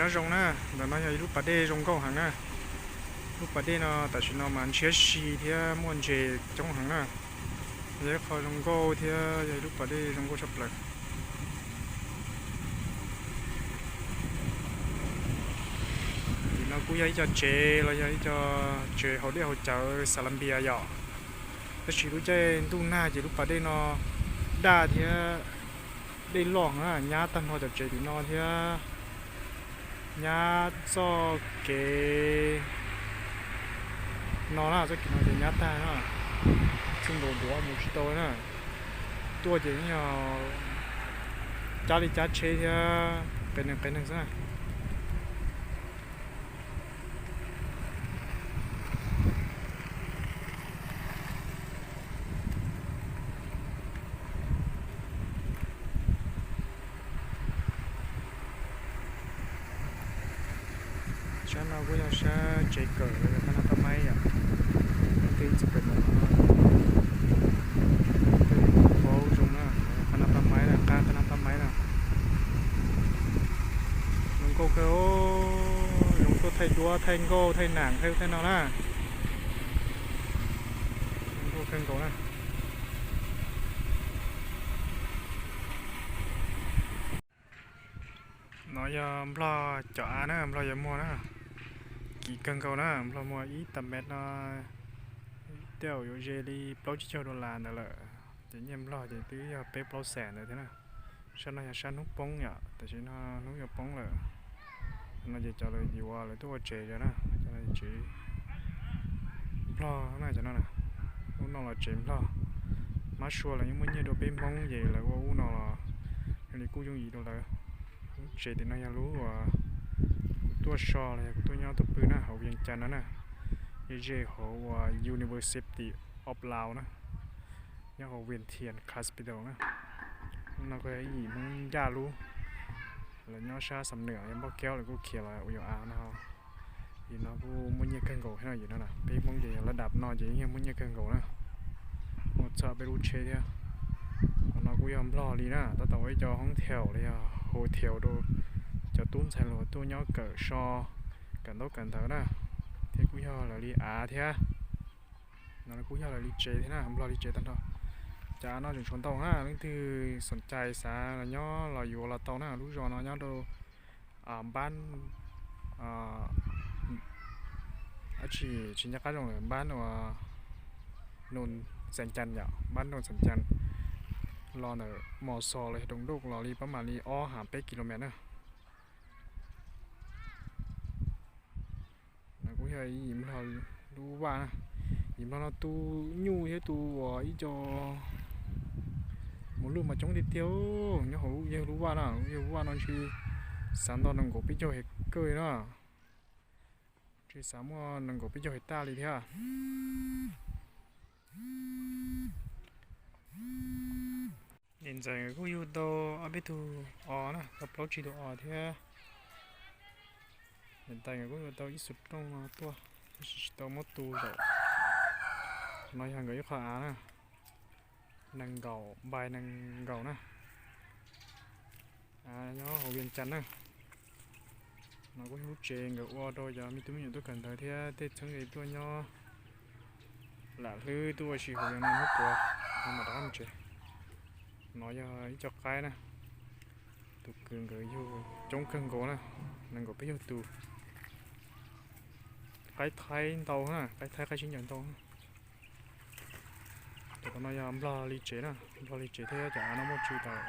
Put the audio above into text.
Nyob zoo na, ntawm no yog ib lub pas dej zoo nkauj heev na. Lub pas dej no tam sim no mas ntshiab si thiab muaj ntses coob heev na. Yog ib qho zoo nkauj thiab yog ib lub pas dej zoo nkauj tshaj plaws. Tim no kuj yog ib co tsev los yog ib co tsev haus dej haus cawv xav la npias yom. Tab sis lub caij ntuj nag ces lub pas dej no daj thiab dej loj na, nyab tag nrho cov tsev tim no thiab nyab txoj kev no na, txoj kev no ces nyab tag na, txij nkaus duav mus tsis tau na. Tuaj ces yog cab li cab tsheb thiab qev neeg qev neeg xwb na. Sab no kuj yog sab tsev kawm los yog qhab nab qab maib yom. Tej txiv kawm ntawm no tej paub zoo na, qhab nab qab maib na, qab qhab nab qab maib na. Zoo nkauj kawg, zoo tuaj thaij duab thaij nkauj thaij nam thaij ub thaij no na. Zoo nkauj kawg nkaus na. No yog Nplog cov av na, Nplog yuav muag na. Kim kawg nkaus na, Nplog muag ib tag mev no tej zaum yuav ze li plaub tsib caug dollar ntawd lawm. Ces nyiaj Nplog ces twb yog peb plaub xees ntawd thiab na. Sab no yog sab hnub poob yom, tam sim no hnub yuav poob lawm. No ces cov lawv yuav lawv tuaj ua tsev cov na, cov tsev Nplog na cov no na. Ub no los tsev Nplog, mab sua lawv yeej muaj nyiaj dua peb Hmoob ces lawv ua ub no los li kuj yooj yim dua lawv. Lub tsev tim no yog lub uas kuv tuaj so los yog kuv tuaj nyob tuaj pw na, hauv Vias Cas no na. Yog ze hauv uas University of Laos na, nyob hauv Vientiane Hospital na. No kuj yog ib yim Hmoob ncaj lub, lawv nyob sab Xam Nwm yog Npauj Kaub lawv kuj khiav los ua yuav av no. Yim no kuj muaj nyiaj kawg nkaus thiab no, yim no na, peb Hmoob ces yog lab dam no ces yeej muaj nyiaj kawg nkaus na. Muaj txog peb lub tsheb thiab. Qhov no kuj yog Nplog li na, tab tom ua ib co hoob thev los yog hotel rau cov tub ntxhais hluas tuaj nyob kawm so, kawm ntaub kawm ntawv na, thiab kuj yog lawv li av thiab. No kuj yog lawv li tsev thiab na, Nplog li tsev tag nrho. Cov av no tseem tshuav ntau na, leej twg xoom cai xav los nyob los yuav los tau na, lub zos no nyob rau npab, tsis, tsis nco qab zoo lawm, npab uas Noo Xeem Cas yom, npab Noo Xeem Cas los ntawm Mos Xos los yog Doos Doj los li pab mam li ob ham peb kilomet na. No kuj yog ib yim Nplog lub vaj na. Yim Nplog no tu nyuj thiab tu uas ib co mos lwj mas coob tiag tiag, nyob hauv lub yawg lub vaj na, lub yawg lub vaj no ntshe xav nto nees nkaum peb caug hais kawg li na. Ntshe xav muaj nees nkaum peb caug hais taj li thiab. Niam ntxawm nkawd kuj yug tau ob peb tug os na, tau plaub tsib tug os thiab. Niam tais nkawd kuj yug tau ib xuv rooj no tuaj, tab sis tsis tau muab tu zaum. No yog nkawd ib qho av na, nees nkaum, npai nees nkaum na. Nyob hauv Vias Cas na. No kuj yog lub tsev nkawd ua rau cov me tub me nyuam tuaj kawm ntawv thiab tej txheeb ze tuaj nyob. Lam hlwb tuaj ua si hauv Vias Cas no hnub puav no mam rov qab mus tsev. No yog ib co qaib na, tus kwv nkawd yug coob kawg nkaus na, nees nkaum peb caug tus. Qaib Thaib ntau na, qaib Thaib qaib sib ncaws ntau na. Cov no yog Nplog li tsev na, Nplog li tsev thiab cov av no muaj tsw tas.